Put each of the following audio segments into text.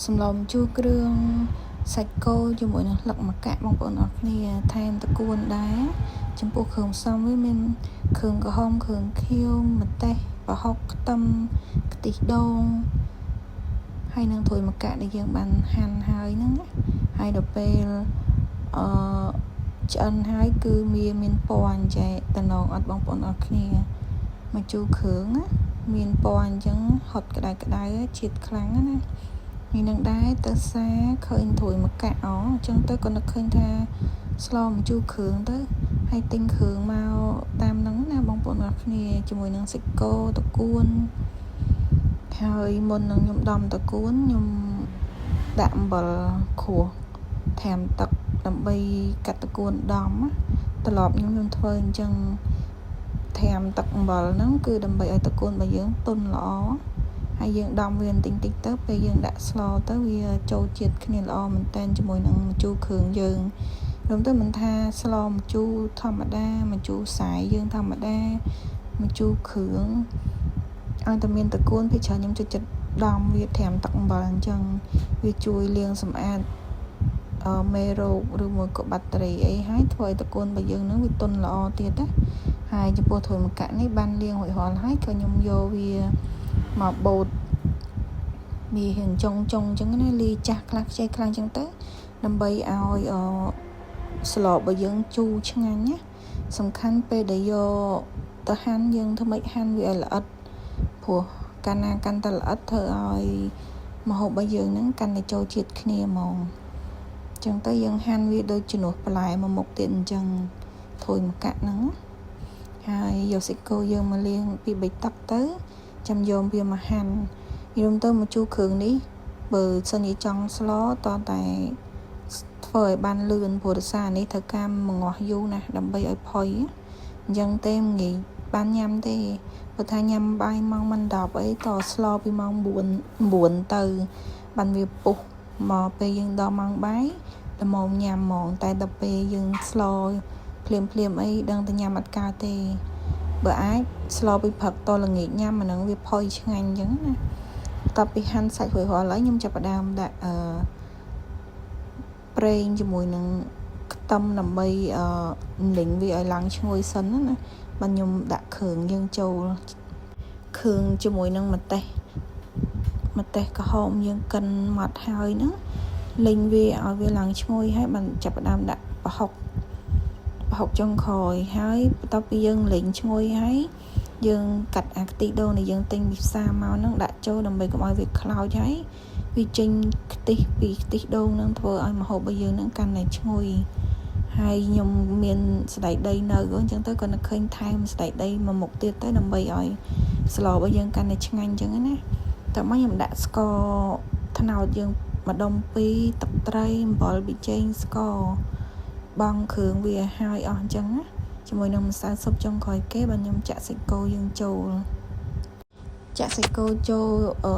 សម្លម្ជូរគ្រឿងសាច់គោជាមួយនឹងស្លឹកម្កាក់បងប្អូនអរគ្នាថែមត្រកួនដែរចំពោះគ្រឿងផ្សំវាមានគ្រឿងក្រហមគ្រឿងខៀវម្ទេសប្រហុកខ្ទឹមខ្ទិះដូងហើយនឹងត្រួយម្កាក់ដែលយើងបានហាន់ហើយហ្នឹងណាហើយដល់ពេលអឺឆ្អិនហើយគឺមានមានពណ៌អញ្ចេះតំណងអត់បងប្អូនអរគ្នាមកជូរគ្រឿងណាមានពណ៌អញ្ចឹងហត់ក្តៅក្តៅជាតិខ្លាំងណានេះនឹងដែរទៅសាឃើញត្រួយម្កាក់អអញ្ចឹងទៅក៏នឹកឃើញថាស្លម្ជូរគ្រឿងទៅហើយទិញគ្រឿងមកតាមហ្នឹងណាបងប្អូនអរគ្នាជាមួយនឹងសាច់គោត្រកួនហើយមុននឹងខ្ញុំដំត្រកួនខ្ញុំដាក់អំបិលក្រួសថែមទឹកដើម្បីកាត់ត្រកួនដំត្រឡប់ខ្ញុំខ្ញុំធ្វើអញ្ចឹងថែមទឹកអំបិលហ្នឹងគឺដើម្បីឲ្យត្រកួនរបស់យើងទន់ល្អហើយយើងដំវាបន្តិចតិចទៅពេលយើងដាក់ស្លទៅវាចូលជាតិគ្នាល្អមែនតែនជាមួយនឹងម្ជូរគ្រឿងយើងរួមទៅមិនថាស្លម្ជូរធម្មតាម្ជូរខ្សែយើងធម្មតាម្ជូរគ្រឿងឲ្យតែមានត្រកួនភាគច្រើនខ្ញុំចូលចិត្តដំវាត្រាំទឹកអំបិលអញ្ចឹងវាជួយលាងសម្អាតមេរោគឬមួយក៏បាក់តេរីអីហើយធ្វើឲ្យត្រកួនរបស់យើងនឹងវាទន់ល្អទៀតណាហើយចំពោះត្រួយម្កាក់នេះបានលាងរួចរាល់ហើយក៏ខ្ញុំយកវាមកបូតវារៀងចុងចុងអញ្ចឹងណាលីចាស់ខ្លះខ្ចីខ្លះអញ្ចឹងទៅដើម្បីឲ្យអស្លរបស់យើងជូរឆ្ងាញ់ណាសំខាន់ពេលដែលយកទៅហាន់យើងធ្វើម៉េចហាន់វាឲ្យល្អិតព្រោះកាលណាកាន់តែល្អិតធ្វើឲ្យម្ហូបរបស់យើងហ្នឹងកាន់តែចូលជាតិគ្នាហ្មងចឹងទៅយើងហាន់វាដូចជំនួសបន្លែមួយមុខទៀតអញ្ចឹងត្រួយម្កាក់ហ្នឹងហើយយកសាច់គោយើងមកលាងពីបីទឹកទៅចាំយកវាមកហាន់យល់ទៅមកជូរគ្រឿងនេះបើសិនជាចង់ស្លតតែធ្វើឲ្យបានលឿនព្រោះរសារនេះត្រូវការមងាស់យូរណាស់ដើម្បីឲ្យផុយអញ្ចឹងទេមិនងាយបានញ៉ាំទេព្រោះថាញ៉ាំបាយម៉ោងមិន10អីតស្លពីម៉ោង9 9ទៅបានវាពុះមកពេលយើងដល់ម៉ោងបាយល្មមញ៉ាំហ្មងតែដល់ពេលយើងស្លភ្លាមភ្លាមអីដឹងតែញ៉ាំអត់កើតទេបើអាចស្លពីព្រឹកតល្ងាចញ៉ាំអាហ្នឹងវាផុយឆ្ងាញ់អញ្ចឹងណាបន្ទាប់ពីហាន់សាច់រួចរាល់ហើយខ្ញុំចាប់ផ្ដើមដាក់អឺប្រេងជាមួយនឹងខ្ទឹមដើម្បីអឺលីងវាឲ្យឡើងឈ្ងុយសិនណាបាទខ្ញុំដាក់គ្រឿងយើងចូលគ្រឿងជាមួយនឹងម្ទេសម្ទេសក្រហមយើងកិនម៉ត់ហើយហ្នឹងលីងវាឲ្យវាឡើងឈ្ងុយហើយបានចាប់ផ្ដើមដាក់ប្រហុកប្រហុកចុងក្រោយហើយបន្ទាប់ពីយើងលីងឈ្ងុយហើយយើងកាត់អាខ្ទិះដូងដែលយើងទិញពីផ្សារមកហ្នឹងដាក់ចូលដើម្បីកុំឲ្យវាខ្លោចហើយវាចេញខ្ទិះពីខ្ទិះដូងហ្នឹងធ្វើឲ្យម្ហូបរបស់យើងហ្នឹងកាន់តែឈ្ងុយហើយខ្ញុំមានសណ្តែកដីនៅអញ្ចឹងទៅក៏នឹកឃើញថែមសណ្តែកដីមួយមុខទៀតទៅដើម្បីឲ្យស្លរបស់យើងកាន់តែឆ្ងាញ់អញ្ចឹងណាតើមកខ្ញុំដាក់ស្ករត្នោតយើងម្ដុំ2ទឹកត្រីអំបិលប៊ីចេងស្ករបង់គ្រឿងវាឲ្យអស់អញ្ចឹងណាជាមួយនឹងម្សៅស៊ុបចុងក្រោយគេបាទខ្ញុំចាក់សាច់គោយើងចូលចាក់សាច់គោចូលអឺ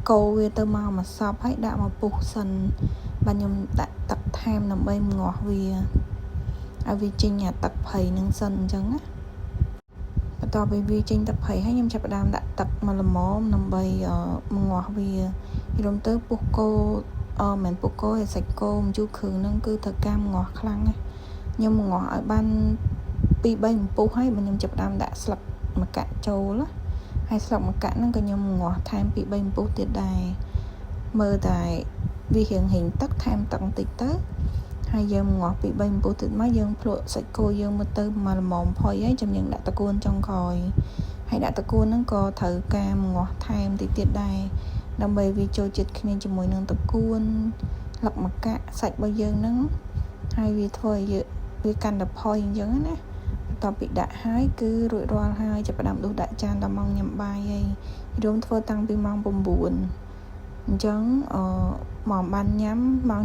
កូរវាទៅមកមួយសពហើយដាក់មកពុះសិនបាទខ្ញុំដាក់ទឹកថែមដើម្បីងាស់វាឲ្យវាចេញអាទឹកភៃនឹងសិនអញ្ចឹងណាបន្ទាប់ពីវាចេញទឹកភៃហើយខ្ញុំចាប់ផ្ដើមដាក់ទឹកមកល្មមដើម្បីងាស់វារួមទៅពុះគោអឺមិនពុះគោឯសាច់គោម្ជូរគ្រឿងហ្នឹងគឺត្រូវការងាស់ខ្លាំងណាស់ខ្ញុំងាស់ឲ្យបាន2 3អំពុះហើយបើខ្ញុំចាប់ផ្ដើមដាក់ស្លឹកម្កាក់ចូលហើយស្លឹកម្កាក់ហ្នឹងក៏ខ្ញុំងាស់ថែម2 3អំពុះទៀតដែរមើលតែវារៀងហិងទឹកថែមទឹកបន្តិចទៅហើយយើងងាស់ពី3អំពុះទៀតមកយើងភ្លក់សាច់គោយើងមើលទៅមកល្មមផុយហើយចាំយើងដាក់ត្រកួនចុងក្រោយហើយដាក់ត្រកួនហ្នឹងក៏ត្រូវការងាស់ថែមតិចទៀតដែរដើម្បីវាចូលជាតិគ្នាជាមួយនឹងត្រកួនស្លឹកម្កាក់សាច់របស់យើងហ្នឹងហើយវាធ្វើឲ្យយើងវាកាន់តែផុយអញ្ចឹងណាបន្ទាប់ពីដាក់ហើយគឺរួចរាល់ហើយចាប់ផ្ដើមដួសដាក់ចានដល់ម៉ោងញ៉ាំបាយហើយរួមធ្វើតាំងពីម៉ោង9អញ្ចឹងអឺមកបានញ៉ាំម៉ោង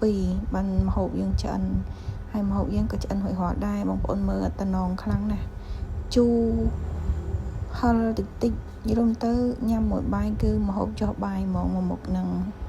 7:12បានម្ហូបយើងឆ្អិនហើយម្ហូបយើងក៏ឆ្អិនរួចរាល់ដែរបងប្អូនមើលអត់តំណងខ្លាំងណាស់ជូរហឹរតិចតិចរួមទៅញ៉ាំមួយបាយគឺម្ហូបចុះបាយហ្មងមួយមុខហ្នឹង។